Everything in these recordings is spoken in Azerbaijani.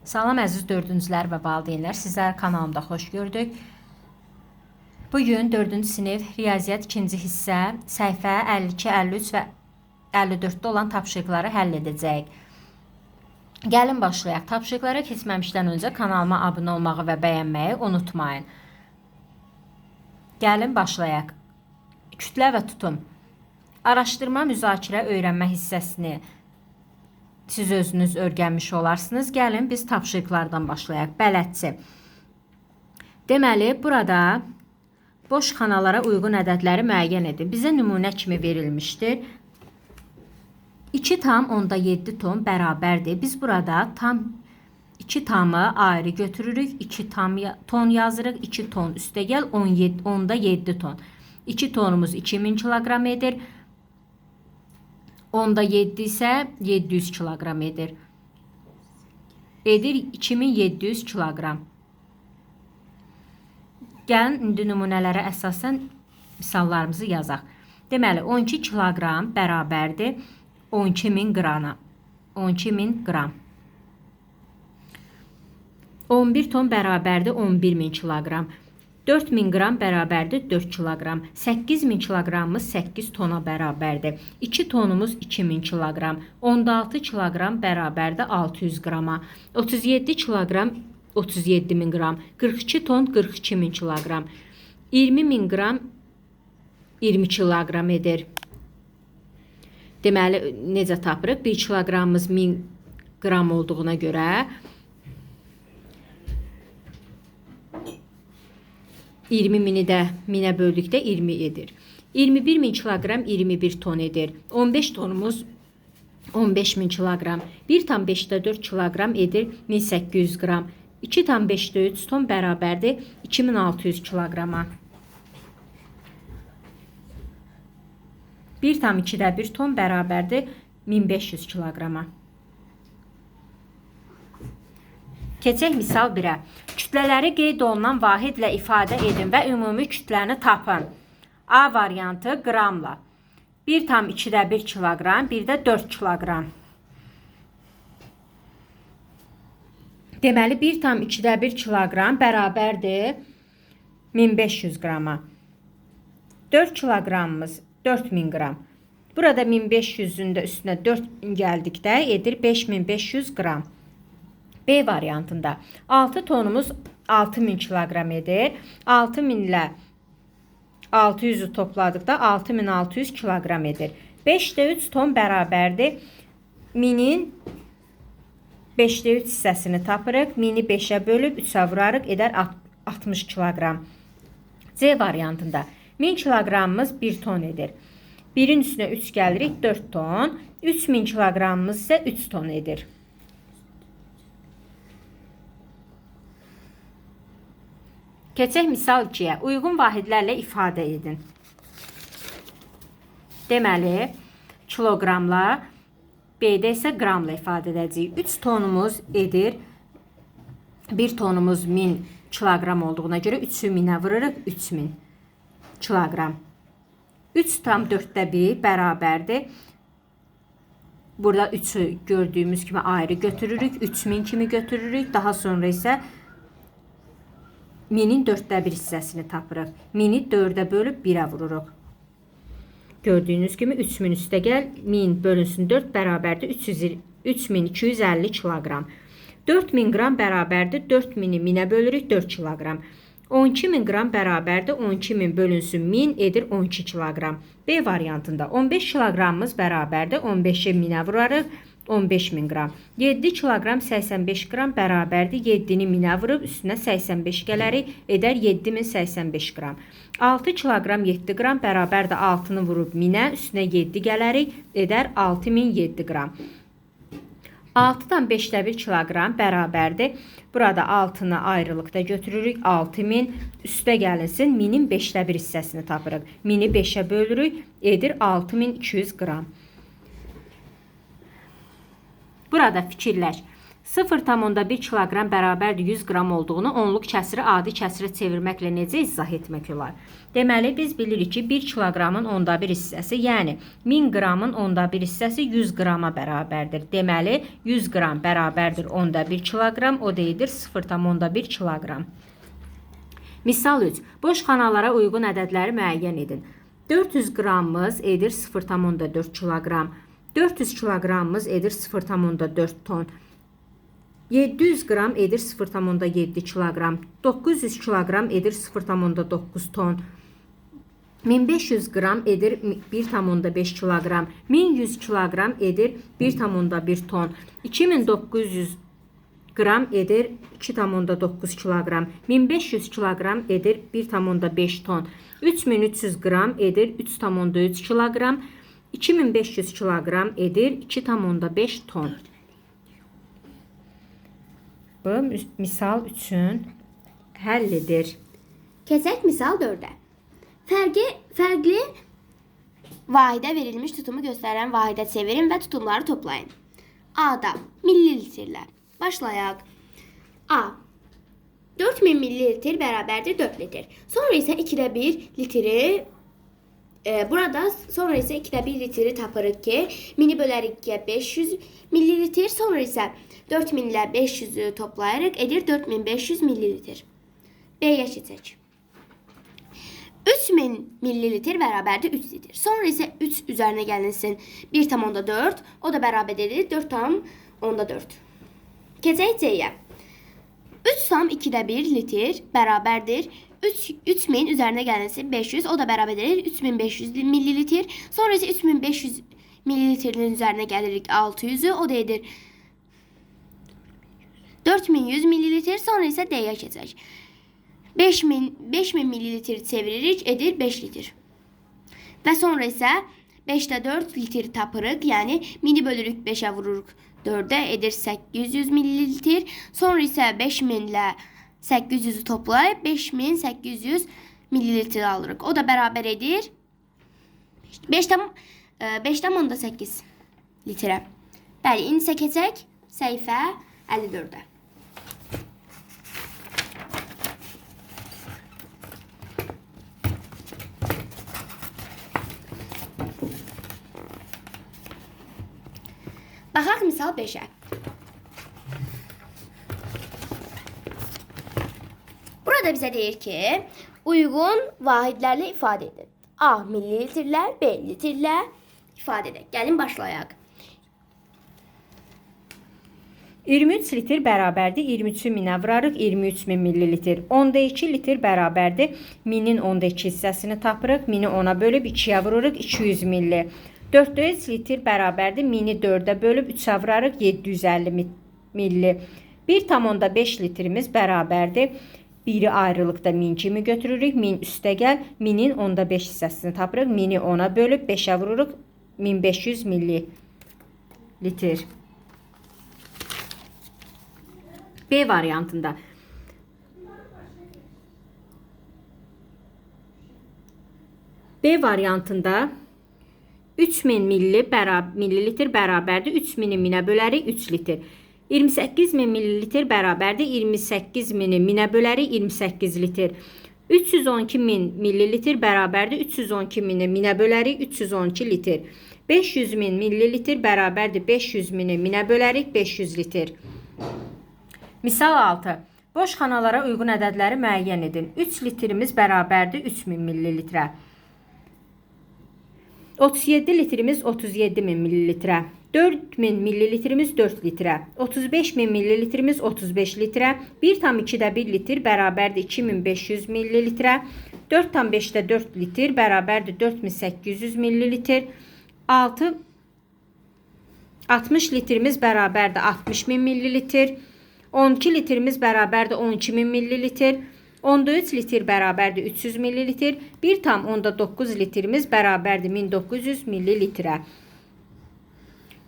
Salam əziz dördüncülər və valideynlər, sizləri kanalımda xoş gördük. Bugün 4-cü sinif riyaziyyat 2-ci hissə, səhifə 52, 53 və 54-də olan tapşırıqları həll edəcəyik. Gəlin başlayaq. Tapşırıqlara keçməmişdən öncə kanalıma abunə olmağı və bəyənməyi unutmayın. Gəlin başlayaq. Kütlə və tutum. Araşdırma, müzakirə, öyrənmə hissəsini siz özünüz öyrənmiş olarsınız. Gəlin biz tapşırıqlardan başlayaq. Bələdçi. Deməli, burada boş xanalara uyğun ədədləri müəyyən edin. Bizə nümunə kimi verilmişdir. 2,7 ton bərabərdir. Biz burada tam 2 tamı ayrı götürürük. 2 tam ton yazırıq. 2 ton üstəgəl 17,7 ton. 2 tonumuz 2000 kiloqram edir. 10,7 isə 700 kiloqram edir. Edir 2700 kiloqram. Gəlin indi nümunələrə əsasən misallarımızı yazaq. Deməli 12 kiloqram bərabərdir 12.000 qrama. 12.000 qram. 11 ton bərabərdir 11.000 kiloqram. 4000 qram bərabərdir 4 kiloqram. 8000 kiloqramımız 8 tona bərabərdir. 2 tonumuz 2000 kiloqram. 10,6 kiloqram bərabərdir 600 qrama. 37 kiloqram 37000 qram. 42 ton 42000 kiloqram. 20000 qram 20 kiloqram edir. Deməli, necə tapırıq? 1 kiloqramımız 1000 qram olduğuna görə 20.000-i də 1000-ə böldükdə 20 edir. 21.000 kiloqram 21 ton edir. 15 tonumuz 15.000 kiloqram. 1,5-4 kiloqram edir 1800 qram. 2,5-3 ton bərabərdir 2600 kiloqrama. 1,2-1 ton bərabərdir 1500 kiloqrama. Keçək misal 1-ə. Kütlələri qeyd olunan vahidlə ifadə edin və ümumi kütləni tapın. A variantı qramla. 1,2-1 kiloqram, bir də 4 kiloqram. Deməli 1,2-1 kiloqram bərabərdir 1500 qrama. 4 kiloqramımız 4000 qram. Burada 1500-ün də üstünə 4 gəldikdə edir 5500 qram. B variantında 6 tonumuz 6000 kiloqram edir. 6000 ilə 600-ü topladıqda 6600 kiloqram edir. 5,3 ton bərabərdir 1000-in 5,3 hissəsini tapırıq. 1000-i 5-ə bölüb 3-ə vurarıq, edər 60 kiloqram. C variantında 1000 kiloqramımız 1 ton edir. 1-in üstünə 3 gəlirik, 4 ton. 3000 kiloqramımız isə 3 ton edir. Keçək misal 2-yə. Uyğun vahidlərlə ifadə edin. Deməli, kiloqramla, B-də isə qramla ifadə edəcəyik. 3 tonumuz edir. 1 tonumuz 1000 kiloqram olduğuna görə 3-ü 1000-ə vururuq, 3000 kiloqram. 3,1 bərabərdir. Burada 3-ü gördüyümüz kimi ayrı götürürük. 3000 kimi götürürük. Daha sonra isə 1000-in 1/4 hissəsini tapırıq. 1000-i 4-ə bölüb 1-ə vururuq. Gördüyünüz kimi 3000 üstəgəl 1000 bölünsün 4 bərabərdir 3250 kiloqram. 4000 qram bərabərdir 4000-i 1000-ə bölürük 4 kiloqram. 12000 qram bərabərdir 12000 bölünsün 1000 edir 12 kiloqram. B variantında 15 kiloqramımız bərabərdir 15-i 1000-ə vurarıq 15000 qram. 7 kiloqram 85 qram bərabərdir 7-ni 1000-ə vurub üstünə 85 gələrik, edər 7085 qram. 6 kiloqram 7 qram bərabərdir 6-nı vurub 1000-ə, üstünə 7 gələrik, edər 6007 qram. 6,1 kiloqram bərabərdir. Burada 6-nı ayrılıqda götürürük. 6000 üstə gəlinsin. 1000-in 1/5 hissəsini tapırıq. 1000-i 5-ə bölürük, edir 6200 qram. Burada fikirləş. 0,1 kiloqram bərabərdir 100 qram olduğunu onluq kəsiri adi kəsirə çevirməklə necə izah etmək olar? Deməli, biz bilirik ki, 1 kiloqramın onda 1 hissəsi, yəni 1000 qramın onda 1 hissəsi 100 qrama bərabərdir. Deməli, 100 qram bərabərdir onda 1 kiloqram, o da edir 0,1 kiloqram. Misal 3. Boş xanalara uyğun ədədləri müəyyən edin. 400 qramımız edir 0,4 kiloqram. 400 kiloqramımız edir 0,4 ton. 700 qram edir 0,7 kiloqram. 900 kiloqram edir 0,9 ton. 1500 qram edir 1,5 kiloqram. 1100 kiloqram edir 1,1 ton. 2900 qram edir 2,9 kiloqram. 1500 kiloqram edir 1,5 ton. 3300 qram edir 3,3 kiloqram. 2500 kiloqram edir 2,5 ton. Bu misal üçün həllidir. Keçək misal 4-ə. Fərqli vahidə verilmiş tutumu göstərən vahidə çevirin və tutumları toplayın. A-da millilitrlər. Başlayaq. A. 4000 millilitr bərabərdir 4 litr. Sonra isə 2-də 1 litri burada sonra isə 2-də 1 litri tapırıq ki, 1000-i bölərik 2-yə 500 millilitr. Sonra isə 4000 ilə 500-ü toplayırıq, edir 4500 millilitr. B-yə keçək. 3000 millilitr bərabərdir 3 litr. Sonra isə 3 üzərinə gəlinsin 1,4, o da bərabər edir 4,4. Keçək C-yə. 3,2-də 1 litr bərabərdir 3000 üzərinə gəlinsin 500, o da bərabər edir 3500 millilitr. Sonra isə 3500 millilitrin üzərinə gəlirik 600-ü, o da edir 4100 millilitr. Sonra isə D-yə keçək. 5000 millilitr çeviririk, edir 5 litr. Və sonra isə 5-də 4 litr tapırıq. Yəni 1000-i bölürük 5-ə vururuq 4-ə, edir 800 millilitr. Sonra isə 5000 ilə 800-ü toplayıb 5800 millilitr alırıq. O da bərabər edir 5,8 litrə. Bəli, indi isə keçək səhifə 54-ə. Baxaq misal 5-ə. Burada bizə deyir ki, uyğun vahidlərlə ifadə edin. A. Millilitrlər, B. Litrlər ifadə edək. Gəlin başlayaq. 23 litr bərabərdir 23-ü 1000-ə vurarıq 23.000 millilitr. 10.2 litr bərabərdir 1000-in 10.2 hissəsini tapırıq. 1000-i 10-a bölüb 2-yə vururuq 200 milli. 4,3 litr bərabərdir 1000-i 4-ə bölüb 3-ə vurarıq 750 milli. 1,5 litrimiz bərabərdir. Biri ayrılıqda 1000 kimi götürürük. 1000 üstəgəl 1000-in 10.5 hissəsini tapırıq. 1000-i 10-a bölüb 5-ə vururuq 1500 millilitr. B variantında. B variantında 3000 millilitr bərabərdir 3000-i 1000-ə bölərik 3 litr. 28000 millilitr bərabərdir 28000-i 1000-ə bölərik 28 litr. 312000 millilitr bərabərdir 312000-i 1000-ə bölərik 312 litr. 500000 millilitr bərabərdir 500000-i 1000-ə bölərik 500 litr. Misal 6. Boş xanalara uyğun ədədləri müəyyən edin. 3 litrimiz bərabərdir 3000 millilitrə. 37 litrimiz 37000 millilitrə. 4000 millilitrimiz 4 litrə. 35000 millilitrimiz 35 litrə. 1,2-də 1 litr bərabərdir 2500 millilitrə. 4,5-də 4 litr bərabərdir 4800 millilitr. 60 litrimiz bərabərdir 60000 millilitr. 12 litrimiz bərabərdir 12000 millilitr. 10,3 litr bərabərdir 300 millilitr. 1,9 litrimiz bərabərdir 1900 millilitrə.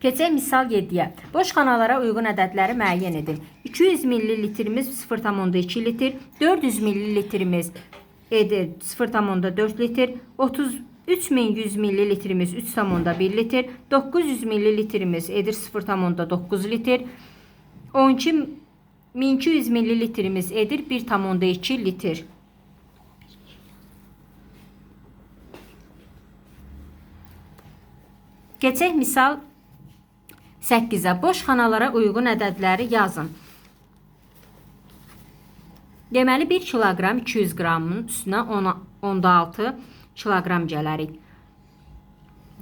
Keçək misal 7-yə. Boş xanalara uyğun ədədləri müəyyən edin. 200 millilitrimiz 0,2 litr, 400 millilitrimiz edir 0,4 litr, 33100 millilitrimiz 3,1 litr, 900 millilitrimiz edir 0,9 litr, 12.200 millilitrimiz edir 1,2 litr. Keçək misal 8-ə. Boş xanalara uyğun ədədləri yazın. Deməli, 1 kiloqram 200 qramın üstünə 10,6 kiloqram gələrik.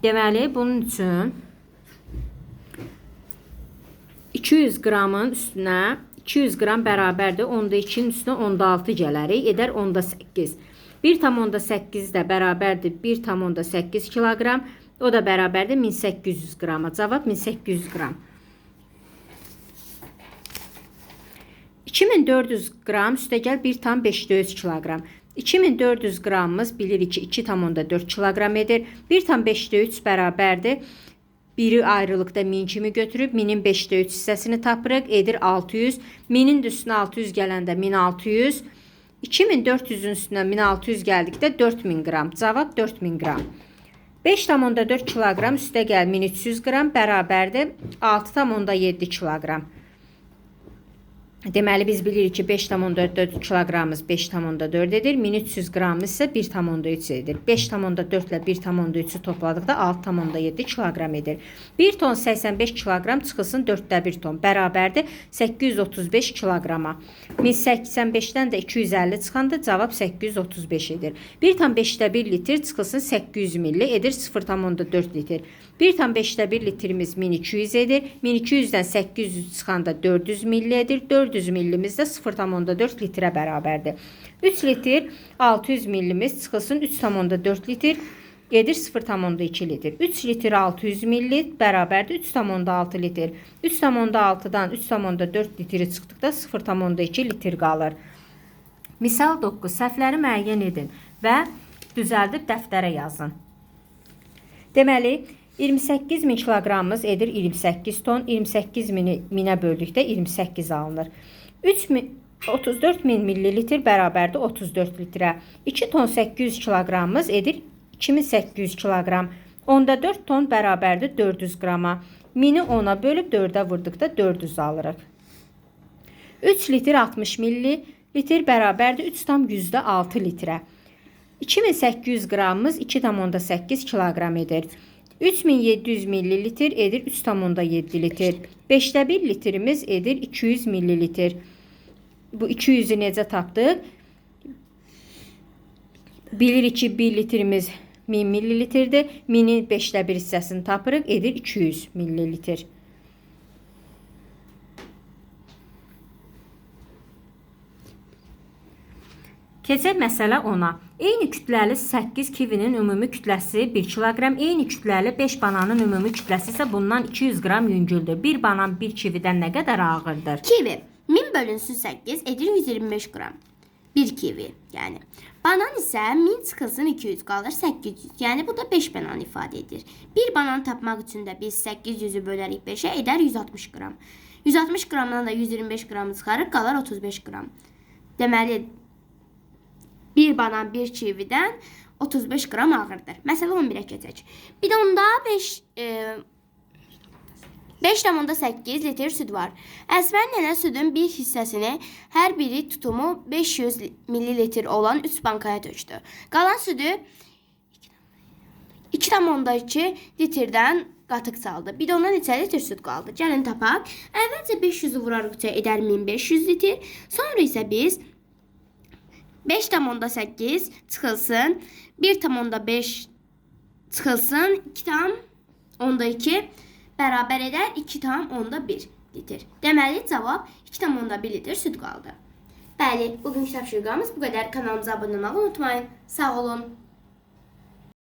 Deməli, bunun üçün 200 qramın üstünə 200 qram bərabərdir. 10,2-nin üstünə 10,6 gələrik. Edər 10,8. 1,8 də bərabərdir 1,8 kiloqram. O da bərabərdir 1800 qrama. Cavab 1800 qram. 2400 qram üstəgəl 1,5 kiloqram. 2400 qramımız bilirik ki 2,4 kiloqram edir. 1,5 bərabərdir. Biri ayrılıqda 1000 kimi götürüb 1000-in 5,3 hissəsini tapırıq. Edir 600. 1000-in üstünə 600 gələndə 1600. 2400-ün üstünə 1600 gəldikdə 4000 qram. Cavab 4000 qram. 5,4 kiloqram üstəgəl 1300 qram bərabərdir 6,7 kiloqram. Deməli, biz bilirik ki, 5,4 kiloqramımız 5,4 edir. 1300 qramımız isə 1,3 edir. 5,4 ilə 1,3-ü topladıqda 6,7 kiloqram edir. 1 ton 85 kiloqram çıxılsın 4,1 ton bərabərdir 835 kiloqrama. 1085-dən də 250 çıxanda cavab 835 edir. 1,5 litr çıxılsın 800 milli edir 0,4 litr. 1,5 litrimiz 1200 edir. 1200-dən 800 çıxanda 400 milli edir. 400 millimiz də 0,4 litrə bərabərdir. 3 litr 600 millimiz çıxılsın 3,4 litr edir 0,2 litr. 3 litr 600 milli bərabərdir 3,6 litr. 3,6-dan 3,4 litri çıxdıqda 0,2 litr qalır. Misal 9. Səhvləri müəyyən edin və düzəldib dəftərə yazın. Deməli, 28.000 kiloqramımız edir 28 ton. 28 minə böldükdə 28 alınır. 34.000 millilitr bərabərdir 34 litrə. 2 ton 800 kiloqramımız edir 2800 kiloqram. 10,4 ton bərabərdir 400 qrama. 1000-i 10-a bölüb 4-ə vurduqda 400 alırıq. 3 litr 60 millilitr bərabərdir 3,6 litrə. 2800 qramımız 2,8 kiloqram edir. 3700 millilitr edir 3,7 litr. 5,1 litrimiz edir 200 millilitr. Bu 200-ü necə tapdıq? Bilirik ki 1 litrimiz 1000 millilitrdir. 1000-in 5,1 hissəsini tapırıq, edir 200 millilitr. Keçək məsələ 10-a. Eyni kütləli 8 kivinin ümumi kütləsi 1 kiloqram, eyni kütləli 5 bananın ümumi kütləsi isə bundan 200 qram yüngüldür. Bir banan bir kividən nə qədər ağırdır? Kivi 1000 bölünsün 8 edir 125 qram. Bir kivi yəni. Banan isə 1000 çıxılsın 200 qalır 800. Yəni bu da 5 banan ifadə edir. Bir banan tapmaq üçün də biz 800-ü bölərik 5-ə edər 160 qram. 160 qramdan da 125 qramı çıxarır, qalar 35 qram. Deməli bir banan bir kividən 35 qram ağırdır. Məsələ 11-ə keçək. Bidonda 5,8 litr süd var. Əsmər nənə südün bir hissəsini hər biri tutumu 500 millilitr olan 3 bankaya tökdü. Qalan südü 2,2 litrdən qatıq saldı. Bidonda neçə litr süd qaldı? Gəlin tapaq. Əvvəlcə 500-ü vurarıq 3-ə edər 1500 litr. Sonra isə biz 5,8 çıxılsın, 1,5 çıxılsın, 2,2 bərabər edər 2,1 litr. Deməli, cavab 2,1 litr süd qaldı. Bəli, bugünkü tapşırığımız bu qədər. Kanalımıza abunə olmağı unutmayın. Sağ olun.